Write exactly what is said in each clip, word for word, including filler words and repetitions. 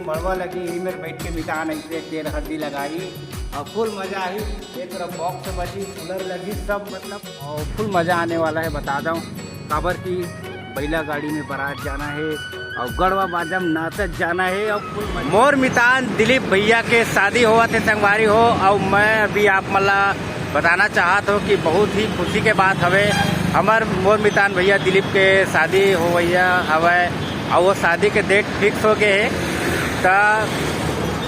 मड़वा लगी, इही मेर बैठ के मितान ऐसे तेल हल्दी लगाही और फुल मजा आही। एक तरफ बॉक्स बजी, कूलर लगी, सब मतलब और फुल मजा आने वाला है, बता दो। काबर की बैला गाड़ी में बारात जाना है और गड़वा बाजा में नाचत जाना है और फुल मजा। मोर मितान दिलीप भैया के शादी होवत है संगवारी हो, और मैं अभी आप मन ला बताना चाहत हो कि बहुत ही खुशी के बात हवे। हमर मोर मितान भैया दिलीप के शादी होवैया हवय, और वो शादी के डेट फिक्स हो गए है। त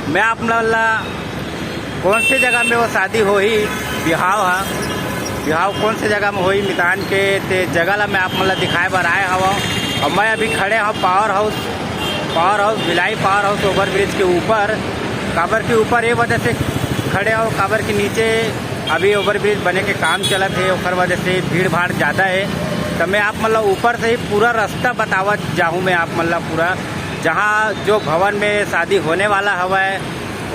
मैं आप मन ला कौन से जगह में वो शादी होही, बिहाव हा, बिहाव कौन से जगह में होही मितान के, ते जगह ला मैं आप मन ला दिखाए बर आए हवं। और मैं अभी खड़े हव power house, power house, Bhilai power house over bridge के ऊपर। काबर के ऊपर ये वजह से खड़े हव, काबर के नीचे अभी ओवर ब्रिज बने के काम चलत है, ओकर वजह से भीड़ भाड़ ज़्यादा है। तो मैं आप मन ला ऊपर से ही पूरा रास्ता बतावत जाहूँ मैं आप मन ला पूरा, जहाँ जो भवन में शादी होने वाला हवय,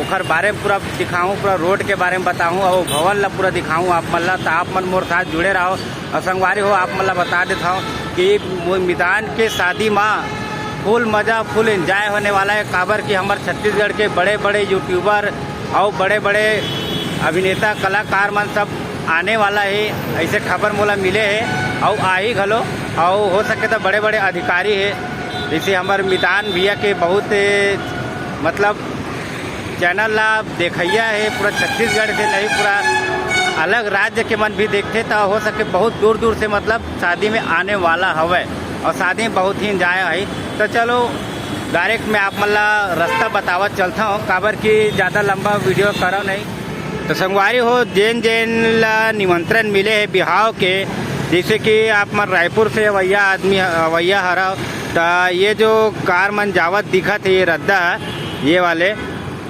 ओकर बारे में पूरा दिखाऊँ, पूरा रोड के बारे में बताऊँ और भवन ला पूरा दिखाऊँ आप मन ला। तो आप मन मोर साथ जुड़े रहो। और संगवारी हो, आप मन ला बता देत हव कि वो मितान के शादी मा फुल मजा, फुल एंजॉय होने वाला है, काबर कि हमर छत्तीसगढ़ के बड़े-बड़े यूट्यूबर और बड़े-बड़े अभिनेता, कलाकार मन सब आने वाला है, ऐसे खबर मोला मिले है और आही घलो, और हो सके तो बड़े-बड़े अधिकारी है, जैसे हमर मितान भैया के बहुत, मतलब, चैनल ला देखइया है पूरा छत्तीसगढ़ के नहीं, पूरा अलग राज्य के मन भी देखते, तो हो सके बहुत दूर दूर से, मतलब, शादी में आने वाला हवय और शादी में बहुत ही एंजॉय है। तो चलो, डायरेक्ट मैं आप मन ला रास्ता बतावत चलता हूँ, काबर कि ज़्यादा लंबा वीडियो करव नहीं। तो संगवारी हो, जेन जेन ला निमंत्रण मिले है बिहाव के, जैसे कि आप मन रायपुर से अवैया आदमी, अवैया हरव, त ये जो कार मन जावत दिखत है, ये रद्दा है, ये वाले,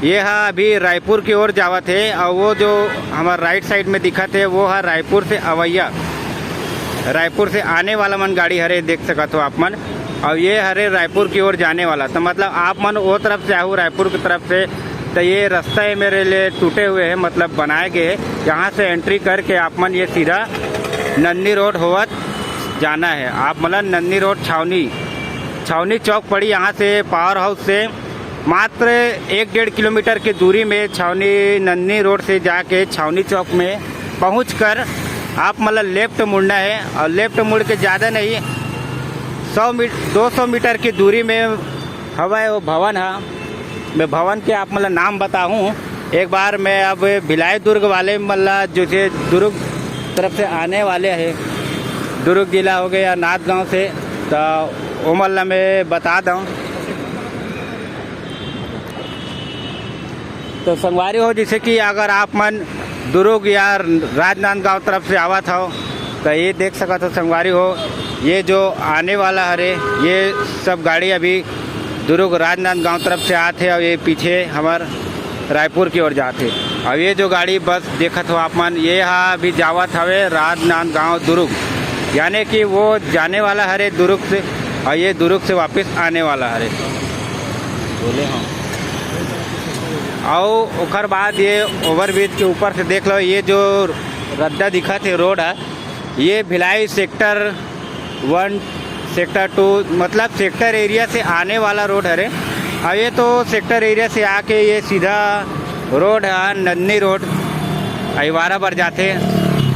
ये हा अभी रायपुर की ओर जावत है, और वो जो हमार राइट साइड में दिखत है, वो हा रायपुर से अवैया, रायपुर से आने वाला मन गाड़ी हरे, देख सकत हो आप मन। और ये हरे रायपुर की ओर जाने वाला, तो मतलब आप मन वो तरफ से आहू, रायपुर की तरफ से, तो ये रास्ता है मेरे लिए टूटे हुए है, मतलब बनाए गए है। यहाँ से एंट्री करके आप मन ये सीधा नंदनी रोड होवत जाना है। आप मतलब नंदनी रोड छावनी, छावनी चौक पड़ी यहाँ से, पावर हाउस से मात्र एक डेढ़ किलोमीटर की दूरी में छावनी, नंदनी रोड से जाके छावनी चौक में पहुँच कर आप मतलब लेफ्ट मुड़ना है, और लेफ्ट मुड़ के ज़्यादा नहीं, सौ मीट-, दो सौ मीटर की दूरी में हवय वो भवन है। मैं भवन के आप मतलब नाम बताऊँ एक बार। मैं अब भिलाई दुर्ग वाले मतलब जो से दुर्ग तरफ से आने वाले हैं, दुर्ग जिला हो गया नांदगांव से, तो वो मतलब मैं बता दूँ। तो संगवारी हो, जैसे कि अगर आप मन दुर्ग या राजनांदगांव तरफ से आवत हो, तो ये देख सकत हो संगवारी हो, ये जो आने वाला हरे, ये सब गाड़ी अभी दुर्ग राजनांदगांव तरफ से आत है और ये पीछे हमार रायपुर की ओर जात है। और ये जो गाड़ी बस देखत हो आप मन, ये हा अभी जावत हवे राजनांदगांव दुर्ग, यानी कि वो जाने वाला हरे दुर्ग से और ये दुर्ग से वापस आने वाला हरे। बोले हाँ। और ओकर बाद ये ओवरब्रिज के ऊपर से देख लो, ये जो रद्दा दिखत है रोड है, ये Bhilai sector one, sector two, मतलब सेक्टर एरिया से आने वाला रोड हरे। और ये तो सेक्टर एरिया से आके ये सीधा रोड है नंदनी रोड, अहिवारा बर जाते,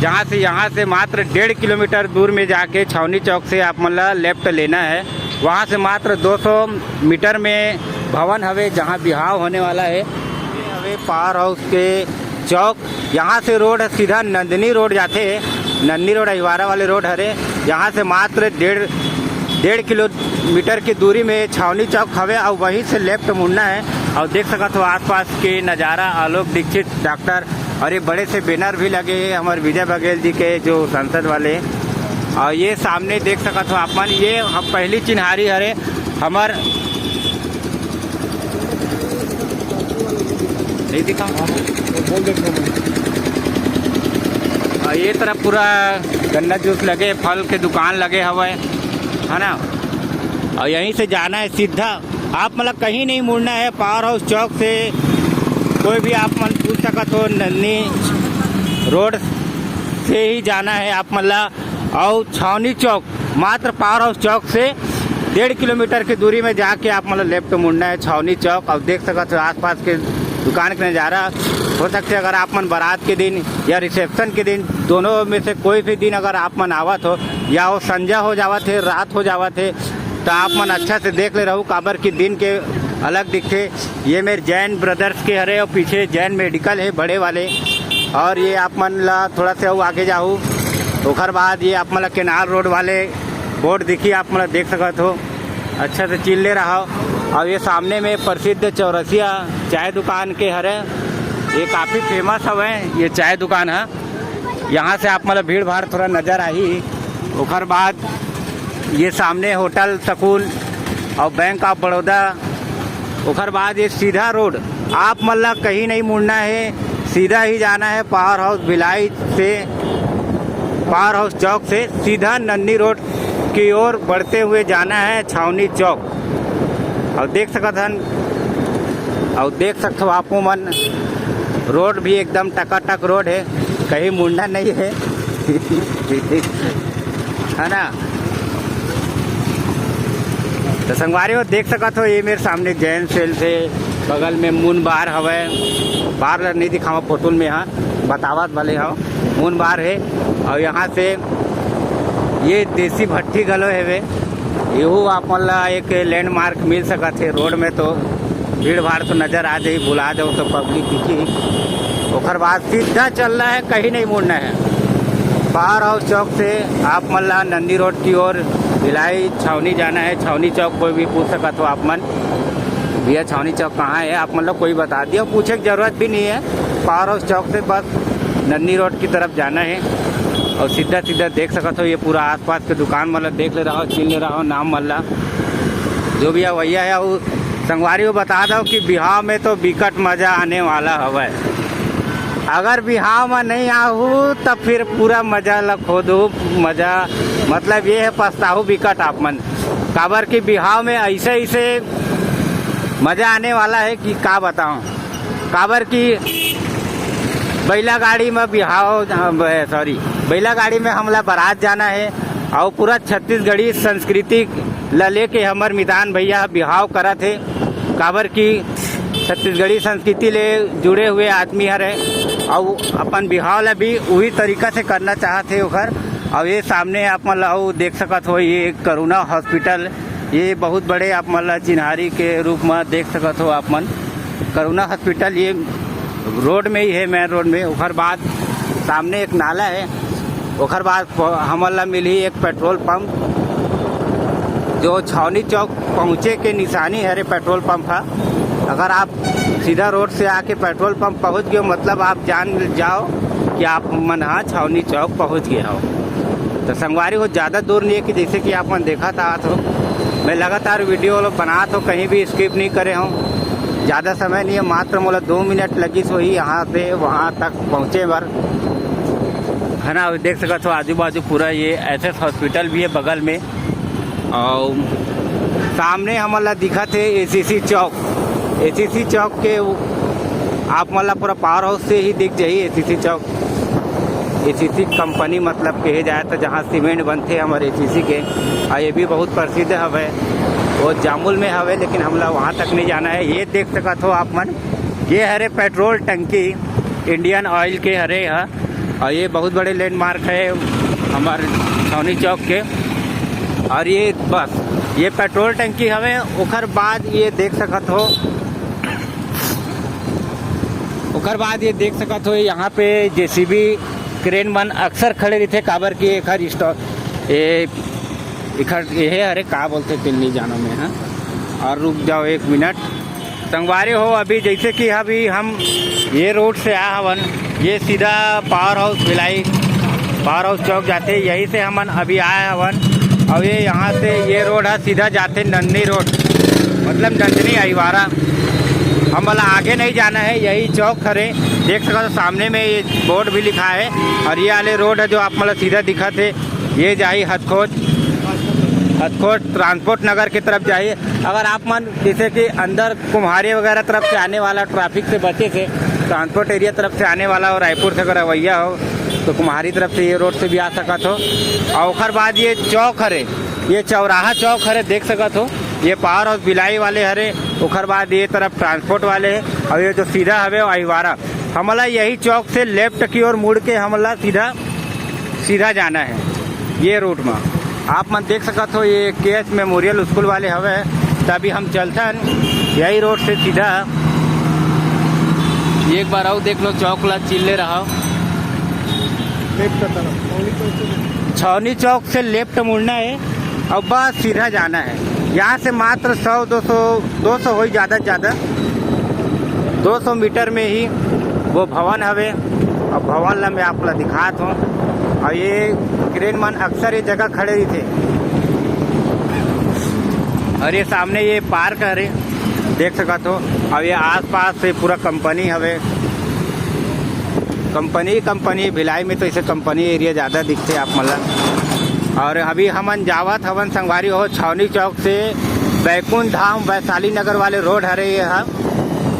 जहाँ से, यहाँ से मात्र डेढ़ किलोमीटर दूर में जाके छावनी चौक से आप मन ला लेफ्ट लेना है। वहाँ से मात्र दो सौ मीटर में भवन हवे, जहाँ बिहाव होने वाला है। ये हवे पावर हाउस के चौक। यहाँ से रोड सीधा नंदनी रोड जाथे, नंदनी रोड अहिवारा वाले रोड हरे। यहाँ से मात्र डेढ़, डेढ़ किलोमीटर की दूरी में छावनी चौक हवे और वहीं से लेफ्ट मुड़ना है। और देख सकत हो आसपास के नज़ारा, आलोक दीक्षित डॉक्टर, और ये बड़े से बैनर भी लगे हैं हमारे विजय बघेल जी के, जो सांसद वाले। और ये सामने देख सकत हो आप मन, ये हम पहली चिन्हारी हरे हमर, नहीं दिखा। बोल देते हैं। और ये तरफ पूरा गन्ना जूस लगे, फल के दुकान लगे हवे, है ना। और यहीं से जाना है सीधा, आप मतलब कहीं नहीं मुड़ना है। पावर हाउस चौक से कोई भी आप मन पूछ सकत हो, नन्नी रोड से ही जाना है आप मतलब। और छावनी चौक, मात्र पावर हाउस चौक से डेढ़ किलोमीटर की दूरी में जाके आप मन ल लेफ्ट मुड़ना है छावनी चौक। अउ देख सकत हो आसपास के दुकान के नज़ारा। हो सकथे अगर आप मन बारात के दिन या रिसेप्शन के दिन, दोनों में से कोई भी दिन अगर आप मन आवत हो या वो संझा हो जावत हे, रात हो जावत हे, तो आप मन अच्छा से देख ले रहू, काबर कि दिन के अलग दिखथे। ये मेर जैन ब्रदर्स के हरे अउ पीछे जैन मेडिकल हे बड़े वाले। अउ ये आप मन ला थोड़ा से अउ आगे जाहू, ओकर बाद ये आप मन ला केनाल रोड वाले बोर्ड दिखही, आप मन ला देख सकत हो, अच्छा से चिन ले रहू। अउ ये सामने में प्रसिद्ध चौरसिया चाय दुकान के हरे, ये काफ़ी फेमस हवे ये चाय दुकान ह। यहाँ से आप मन ला भीड़ भाड़ थोड़ा नज़र आही। ओकर बाद ये सामने होटल सकून अउ बैंक ऑफ बड़ौदा। ओकर बाद ये सीधा रोड, आप मन ला कहीं नहीं मुड़ना है, सीधा ही जाना है पावर हाउस भिलाई से, पावर हाउस चौक से सीधा नन्नी रोड की ओर बढ़ते हुए जाना है छावनी चौक। अउ देख सकत हन, अउ देख सकत हो आपो मन, रोड भी एकदम टकाटक रोड है, कहीं मुड़ना नहीं है। है ना? तो संगवारी हो, देख सकत हो, ये मेरे सामने जैन सेल्स हे, बगल में मून बार हवय। बार ल नहीं दिखावा फोटो में, हाँ बतावत भले हो, मून बार हे। अउ यहाँ से ये देसी भट्ठी घलो हेवे, यहू आप मन ला एक लैंडमार्क मिल सकत हे। रोड में तो भीड़ भाड़ तो नज़र आ जाही, भुला जाओ तो पब्लिक दिखी। ओकर बाद सीधा चलना है, कहीं नहीं मुड़ना है। पावर हाउस चौक से आप मन ला नंदी रोड की ओर भिलाई छावनी जाना है। छावनी चौक कोई भी पूछ सकत हो आप मन, भैया छावनी चौक कहाँ है, आप मन ला कोई बता दिया, पूछे की जरूरत भी नहीं है। पावर हाउस चौक से बस नन्नी रोड की तरफ जाना है। अउ सीधा सीधा देख सकत हो, ये पूरा आसपास के दुकान मन ला देख ले रहू, चिन ले रहू नाम मन ला। जो भी अवइया है, अउ संगवारी हो बता दो कि बिहाव में तो बिकट मजा आने वाला हवय। अगर बिहाव में नहीं आहू, तब फिर पूरा मजा ला खो दो। मजा मतलब ये है, पछताहू बिकट आप मन, काबर कि बिहाव में ऐसे ऐसे मजा आने वाला है कि का बताऊं। काबर कि बैला गाड़ी में बिहाव, सॉरी, बैला गाड़ी में हमला बारात जाना है। अउ पूरा छत्तीसगढ़ी संस्कृति ला लेके हमर मितान भैया बिहाव करत हे, काबर कि छत्तीसगढ़ी संस्कृति ले जुड़े हुए आदमी हरे, अउ अपन बिहाव ला भी उही तरीका से करना चाहत हे ओकर। अउ ये सामने आप मन ला अउ देख सकत हो, ये करुणा हॉस्पिटल, ये बहुत बड़े आप मन ला चिन्हारी के रूप में देख सकत हो आप मन। करुणा हॉस्पिटल ये रोड में ही है, मेन रोड में। ओकर बाद सामने एक नाला है, ओकर बाद प-, हमन ला मिलही एक पेट्रोल पंप, जो छावनी चौक पहुँचे के निशानी हरे पेट्रोल पंप ह। अगर आप सीधा रोड से आके पेट्रोल पंप पहुँच गए, मतलब आप जान जाओ कि आप मन हा छावनी चौक पहुँच गए हो। तो संगवारी हो, ज़्यादा दूर नहीं है कि जैसे कि आप मन देखत आवत हो, मैं लगातार वीडियो बनात हो, कहीं भी स्किप नहीं करे हो। ज़्यादा समय नहीं है, मात्र मोला दो मिनट लगिस होही यहाँ से वहाँ तक पहुँचे बर, है ना। अभी देख सकत हो आजू बाजू पूरा ये एसएस हॉस्पिटल भी है बगल में, और सामने हमन ला दिखत हे एसीसी चौक। एसीसी चौक के उ-, आप मन ला पूरा पावर हाउस से ही दिख जाही एसीसी चौक। एसीसी कंपनी मतलब कहे जाए तो जहाँ सीमेंट बनथे हमर एसीसी के, और ये भी बहुत प्रसिद्ध हवे, वो जामुल में हवे, लेकिन हमला वहाँ तक नहीं जाना है। ये देख सकत हो आप मन, ये हरे पेट्रोल टंकी इंडियन ऑयल के हरे ह, और ये बहुत बड़े लैंडमार्क है हमारे छावनी चौक के। और ये बस ये पेट्रोल टंकी हवे। ओकर बाद ये देख सकत हो, ओकर बाद ये देख सकत हो, यहाँ पे जेसीबी क्रेन मन अक्सर खड़े रहिथे, काबर कि एखर स्टॉ-, ए, एखर, एहे, अरे, का बोलथे, तेन नहीं जानो मैं, हाँ। और रुक जाओ एक मिनट। संगवारी हो, अभी जैसे कि अभी हम ये रोड से आए हवन, ये सीधा power house Bhilai, power house चौक जाथे, यही से हमन अभी आए हवन। और ये यहाँ से ये रोड है, सीधा जाथे नंदनी रोड, मतलब नंदनी अहिवारा। हमला आगे नहीं जाना है, यही चौक हरे। देख सकत हो सामने में ये बोर्ड भी लिखा है, और ये वाले रोड है जो आप मन ला सीधा दिखत हे, ये जाही हथखोट, हथखोट ट्रांसपोर्ट नगर की तरफ जाही। अगर आप मन जैसे कि अंदर कुम्हारी वगैरह तरफ से आने वाला, ट्रैफिक से बचे से, ट्रांसपोर्ट एरिया तरफ से आने वाला और रायपुर से अगर अवैया हो तो कुम्हारी तरफ से ये रोड से भी आ सकत हो। और ओकर बाद ये चौक हरे, ये चौराहा चौक हरे, देख सकत हो, ये पावर हाउस भिलाई वाले हरे, ओकर बाद ये तरफ ट्रांसपोर्ट वाले हे, और ये जो सीधा हवे अहिवारा। हमला यही चौक से लेफ्ट की ओर मुड़ के हमला सीधा सीधा जाना है ये रूट में। आप मन देख सकत हो, ये के एच मेमोरियल स्कूल वाले हवे, त अभी हम चलथन यही रोड से सीधा। एक बार अउ देख लो, चौक ला चिल्ले रहा। लेफ्ट तरफ छावनी चौक से लेफ्ट मुड़ना है, अब बस सीधा जाना है। यहाँ से मात्र सौ दो सौ, दो सौ होही ज़्यादा से ज़्यादा, दो सौ मीटर में ही वो भवन हवे। अब भवन ला मैं आप ला दिखात हूँ। और ये क्रेन मन अक्सर ये जगह खड़े रहिथे। और ये सामने ये पार्क हरे, देख सकत हो। और ये आसपास से पूरा कंपनी हवे, कंपनी कंपनी। भिलाई में तो इसे कंपनी एरिया ज़्यादा दिखथे आप मन ला। और अभी हमन जावत हवन संगवारी हो, छावनी चौक से बैकुंठ धाम वैशाली नगर वाले रोड हरे ये ह।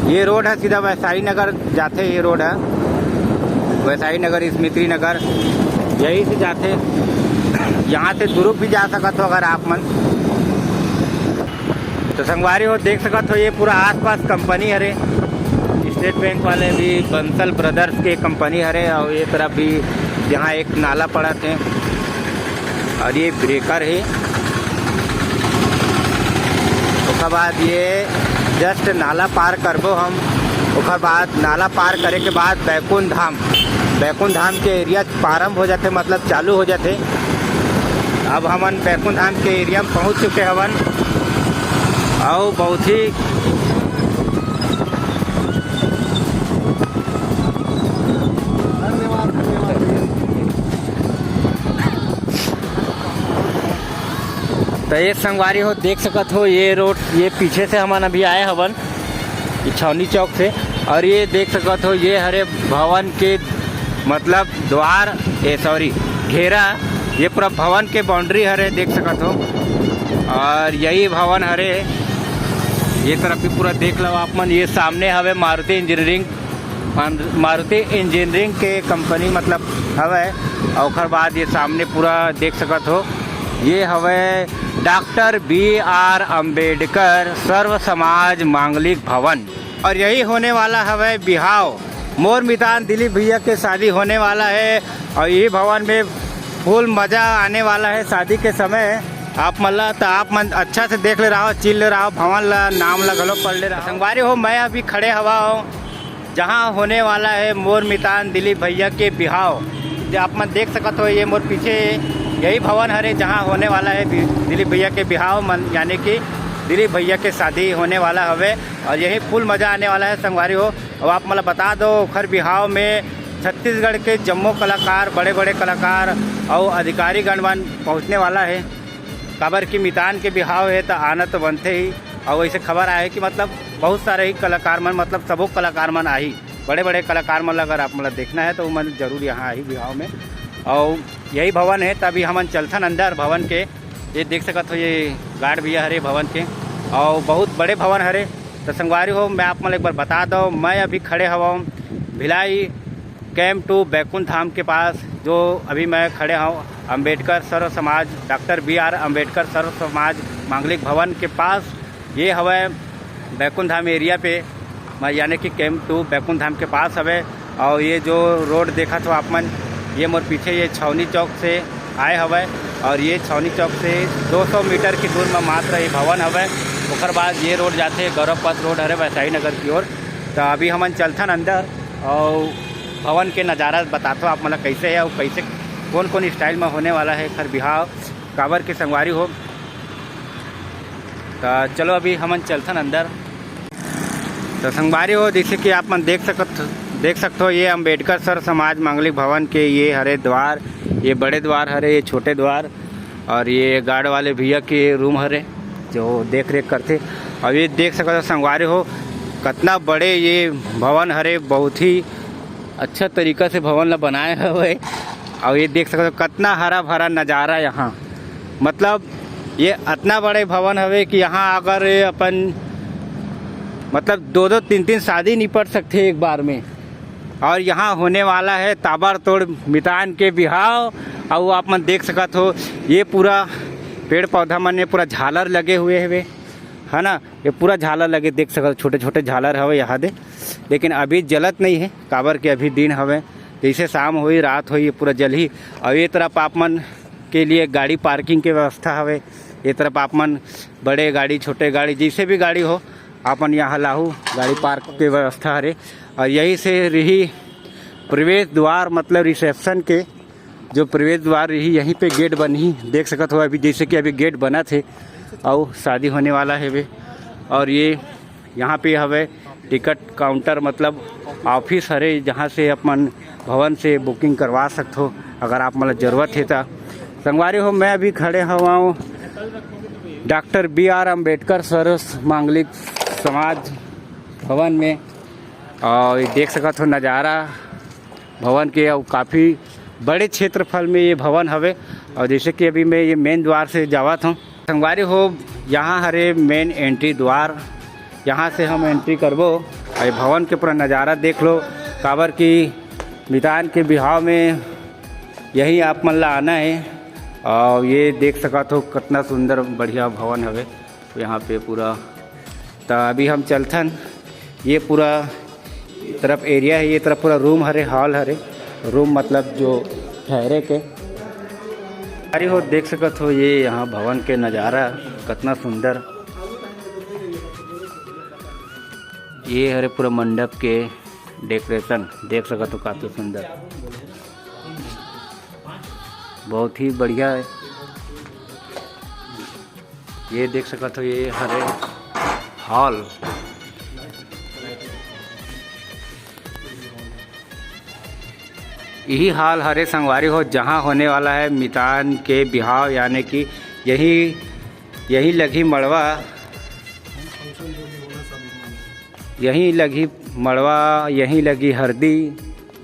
ये रोड है सीधा वैशाली नगर जाथे, ये रोड है वैशाली नगर, स्मृति नगर, यही से जाथे। यहाँ से दुरुग भी जा सकत हो अगर आप मन। तो संगवारी हो, देख सकत हो, ये पूरा आसपास कंपनी हरे, स्टेट बैंक वाले भी, बंसल ब्रदर्स के कंपनी हरे। और ये तरफ भी यहाँ एक नाला पड़त हे, और ये ब्रेकर हे। ओकर बाद ये जस्ट नाला पार करबो हम। ओकर बाद नाला पार करे के बाद बैकुंठ धाम, बैकुंठ धाम के एरिया प्रारंभ हो जाथे, मतलब चालू हो जाथे। अब हमन बैकुंठ धाम के एरिया में पहुंच चुके हवन। अउ बहुत ही तो ये संगवारी हो, देख सकत हो, ये रोड, ये पीछे से हमन अभी आए हवन, ये छावनी चौक से। और ये देख सकत हो, ये हरे भवन के, मतलब, द्वार, ए, सॉरी, घेरा। ये पूरा भवन के बाउंड्री हरे, देख सकत हो। और यही भवन हरे, ये तरफ भी पूरा देख लो आप मन। ये सामने हवे मारुति इंजीनियरिंग, मारुति इंजीनियरिंग के कंपनी, मतलब, हवे। और ओकर बाद ये सामने पूरा देख सकत हो, ये हवे डॉक्टर बी आर अम्बेडकर सर्व समाज मांगलिक भवन। और यही होने वाला हवे बिहाव, मोर मितान दिलीप भैया के शादी होने वाला है। और ये भवन में फुल मजा आने वाला है शादी के समय। आप मन ला, तो आप मन अच्छा से देख ले रहो, चिल ले रहो, भवन ला, नाम ला घलो पढ़ ले रहो। संगवारी हो, मैं अभी खड़े हवा हूँ जहाँ होने वाला है मोर मितान दिलीप भैया के बिहाव। जो आप मन देख सकत हो, ये मोर पीछे यही भवन हरे जहाँ होने वाला है बि-, दिलीप भैया के बिहाव मन, यानी कि दिलीप भैया के शादी होने वाला हवे। और यही फुल मजा आने वाला है संगवारी हो। अब आप मन ला बता दो, ओखर बिहाव में छत्तीसगढ़ के जम्मो कलाकार, बड़े बड़े कलाकार और अधिकारी गण मन पहुँचने वाला है। काबर कि मितान के बिहाव है तो आना तो बनते ही। और वैसे खबर आए कि, मतलब, बहुत सारे ही कलाकार मन, मतलब, सबो कलाकार मन आही। बड़े बड़े कलाकार मन ला अगर आप मन ला देखना है तो वो मन जरूर यहाँ आही बिहाव में। और यही भवन है, तभी हमन चलथन अंदर भवन के। ये देख सकत हो, ये गार्ड भैया हरे भवन के, और बहुत बड़े भवन हरे। तो संगवारी हो, मैं आप मन ला एक बार बता दो, मैं अभी खड़े हवा भिलाई कैंप टू बैकुंठ धाम के पास, जो अभी मैं खड़े हूँ अम्बेडकर सर्व समाज, डॉक्टर बी आर अम्बेडकर सर्व समाज मांगलिक भवन के पास। ये हवे बैकुंठ धाम एरिया पे, मैं, यानी कि कैंप टू बैकुंठ धाम के पास हवे। और ये जो रोड देखत हो आप मन, ये मोर पीछे ये छावनी चौक से आए हवे। और ये छावनी चौक से दो सौ मीटर की दूर में मात्र ये भवन हवे। ओकर बाद ये रोड जाथे गौरव पथ रोड हरे वैशाली नगर की ओर। तो अभी हमन चलथन अंदर और भवन के नज़ारा बताथो आप मन ला कैसे है और कैसे, कौन कौन स्टाइल में होने वाला है एखर बिहाव, काबर के संगवारी हो। तो चलो अभी हमन चलथन अंदर। तो संगवारी हो, जैसे कि आप मन देख सकत, देख सकते हो, ये अम्बेडकर सर समाज मांगलिक भवन के ये हरे द्वार, ये बड़े द्वार हरे, ये छोटे द्वार, और ये गार्ड वाले भैया के रूम हरे जो देख रेख करथे। और ये देख सकत हो संगवारी हो, कितना बड़े ये भवन हरे, बहुत ही अच्छा तरीका से भवन ला बनाए हवे। और ये देख सकत हो कितना हरा भरा नज़ारा यहाँ, मतलब, ये इतना बड़े भवन हवे कि यहाँ अगर अपन, मतलब, दो दो तीन तीन शादी निपट सकते हैं एक बार में। और यहाँ होने वाला है ताबड़तोड़ मितान के बिहाव। और आप मन देख सकत हो, ये पूरा पेड़ पौधा मन में पूरा झालर लगे हुए हवे, है ना। ये पूरा झालर लगे, देख सकत, छोटे छोटे झालर हवे यहाँ दे, लेकिन अभी जलत नहीं है, काबर के अभी दिन हवे। जैसे शाम होई, रात होई, ये पूरा जलही। और ये तरफ आप मन के लिए गाड़ी पार्किंग के व्यवस्था हवे। ये तरफ आप मन बड़े गाड़ी, छोटे गाड़ी, जैसे भी गाड़ी हो, आपन यहाँ लाहू, गाड़ी पार्क के व्यवस्था हरे। और यही से रही प्रवेश द्वार, मतलब रिसेप्शन के जो प्रवेश द्वार रही, यहीं पे गेट बनही। देख सकत हो अभी, जैसे कि अभी गेट बना थे और शादी होने वाला है वे। और ये यहाँ पे हवे टिकट काउंटर, मतलब ऑफिस हरे, जहाँ से अपन भवन से बुकिंग करवा सकत हो, अगर आप मतलब जरूरत है तो। संगवारी हो, मैं अभी खड़े हवाऊँ डॉक्टर बी आर अम्बेडकर सरस मांगलिक समाज भवन में, और ये देख सकत हो नज़ारा भवन के, और काफ़ी बड़े क्षेत्रफल में ये भवन हवे। और जैसे कि अभी मैं ये मेन द्वार से जावत हूँ, संगवारी हो, यहाँ हरे मेन एंट्री द्वार, यहाँ से हम एंट्री करबो। और ये भवन के पूरा नज़ारा देख लो, काबर कि मितान के बिहाव में यही आप मन ला आना है। और ये देख सकत हो, कितना सुंदर बढ़िया भवन हवे। तो यहाँ पे पूरा, तो अभी हम चलथन। ये पूरा तरफ एरिया है, ये तरफ पूरा रूम हरे, हॉल हरे, रूम मतलब जो ठहरे के। अरे हो, देख सकत हो, ये यहाँ भवन के नज़ारा कितना सुंदर। ये हरे पूरा मंडप के डेकोरेशन, देख सकत हो, काफ़ी सुंदर, बहुत ही बढ़िया है। ये देख सकत हो, ये हरे हॉल। यही हॉल हरे संगवारी हो, जहाँ होने वाला है मितान के बिहाव, यानी कि यही, यही लगही मड़वा, यही लगही मड़वा, यही लगही हरदी।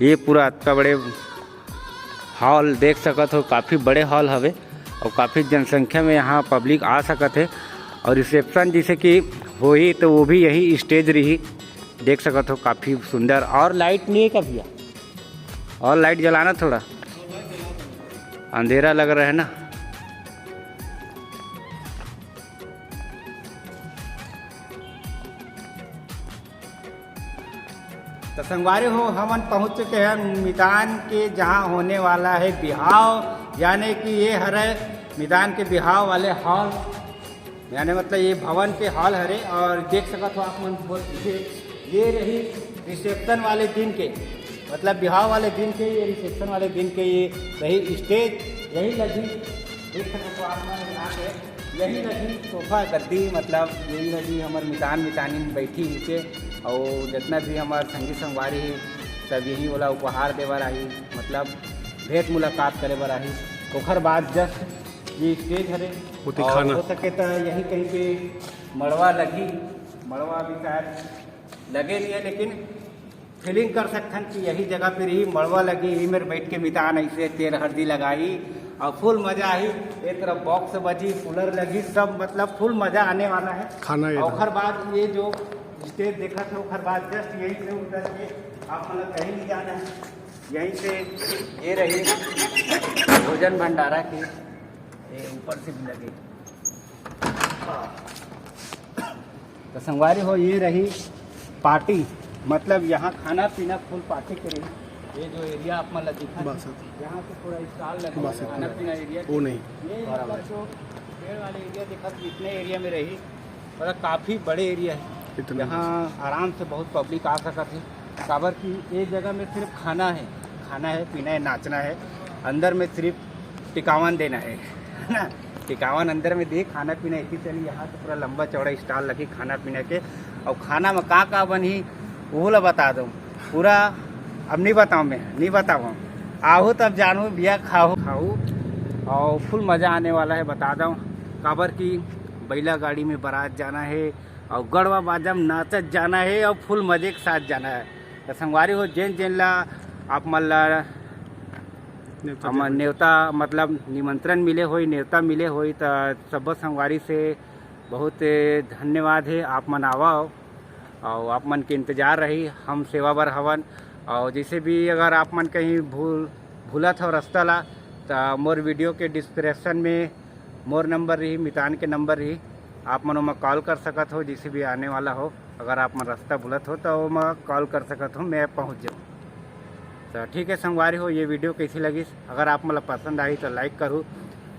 ये पूरा अतका बड़े हॉल देख सकत हो, काफ़ी बड़े हॉल हवे और काफ़ी जनसंख्या में यहाँ पब्लिक आ सकत है। और रिसेप्शन जैसे कि होही तो वो भी यही स्टेज रही, देख सकत हो, काफ़ी सुंदर। और लाइट नहीं है क्या भैया? और लाइट जलाना थोड़ा, अंधेरा लग रहा है ना। तो संगवारी हो, हमन पहुंच चुके हैं मितान के, जहां होने वाला है बिहाव, यानी कि ये हरे मितान के बिहाव वाले हॉल, यानी मतलब ये भवन के हॉल हरे। और देख सकत हो आप मन, बहुत पीछे ये रही रिसेप्शन वाले दिन के, मतलब बिहाव वाले दिन के, ये रिसेप्शन वाले दिन के ये रही स्टेज, यही लगी। देख सकत हो आप मन यहाँ पे, यही लगी सोफा गद्दी, मतलब यही लगी हमर मितान मितानी बैठी नीचे, और जितना भी हमर संगी संगवारी है, सब यही वाला उपहार देवर आही, मतलब भेंट मुलाकात करे बर आही। ओखर बाद जस्ट ये स्टेज हरे, ओती और खाना। हो सके तो यही कहीं पे मड़वा लगी, मड़वा भी शायद लगे नहीं है, लेकिन फीलिंग कर सकथन कि यही जगह पे रही, मड़वा लगी, यही मेर बैठ के मितान ऐसे तेल हल्दी लगाई और फुल मजा आई। एक तरफ बॉक्स बजी, कूलर लगी, सब मतलब फुल मजा आने वाला है। खाना ये और था। ओखर बाद ये जो स्टेज देखत है, ओखर बाद जस्ट यहीं से उतर के आप मतलब कहीं नहीं जाना है, यहीं से ये रही भोजन भंडारा की, ये ऊपर से भी लगे। तो संगवारी हो, ये रही पार्टी, मतलब यहाँ खाना पीना फुल पार्टी के रही। ये जो एरिया आप मन ला दिखत हे, बस। यहाँ से पूरा स्टॉल लगे, बस खाना इतना। पीना एरिया। वो नहीं। ये ऊपर जो पेड़ वाले एरिया दिखत, इतने एरिया में रही, मतलब काफ़ी बड़े एरिया है। इतना यहाँ आराम से बहुत पब्लिक आ सकत है, काबर कि एक जगह में सिर्फ खाना है, खाना है, पीना है, नाचना है, अंदर में सिर्फ टिकावन देना है, है ना? टिकावन अंदर में दे, खाना पीना इसी चली। यहाँ तो पूरा लंबा चौड़ा स्टॉल लगी खाना पीना के। और खाना में का का बनही, वो ला बता दो पूरा। अब नहीं बताऊँ मैं, नहीं बताऊँ, आहू तब जानू भैया, खाहू खाहू। और फुल मज़ा आने वाला है, बता दो, काबर की बैला गाड़ी में बारात जाना है और गड़वा बाजा में नाचत जाना है और फुल मज़े के साथ जाना है। तो संगवारी हो, जेन जेन ला आप मन ला नेवता हमर देना। नेवता मतलब निमंत्रण मिले होई, नेवता मिले होई, त सब्बो संगवारी से बहुत धन्यवाद हे। आप मन आवव और आप मन के इंतजार रही, हम सेवा बर हवन। और जैसे भी अगर आप मन कहीं भूल, भूलत हो रास्ता ला, त मोर वीडियो के डिस्क्रिप्शन में मोर नंबर रही, मितान के नंबर रही, आप मन ओमा कॉल कर सकत हो। जैसे भी आने वाला हो, अगर आप मन रास्ता भूलत हो तो ओमा कॉल कर सकत हो, मैं पहुँच जाऊँ। तो ठीक है संगवारी हो, ये वीडियो कैसी लगिस? अगर आप मन ला पसंद आई तो लाइक करू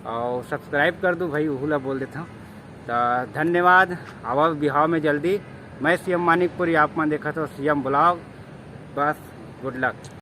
और सब्सक्राइब कर दू भाई, उहू ला बोल देता हूँ। तो धन्यवाद। आवा बिहाव में जल्दी। मैं सीएम मानिकपुरी, आप मन देखत हो सीएम ब्लॉग। बस, गुड लक।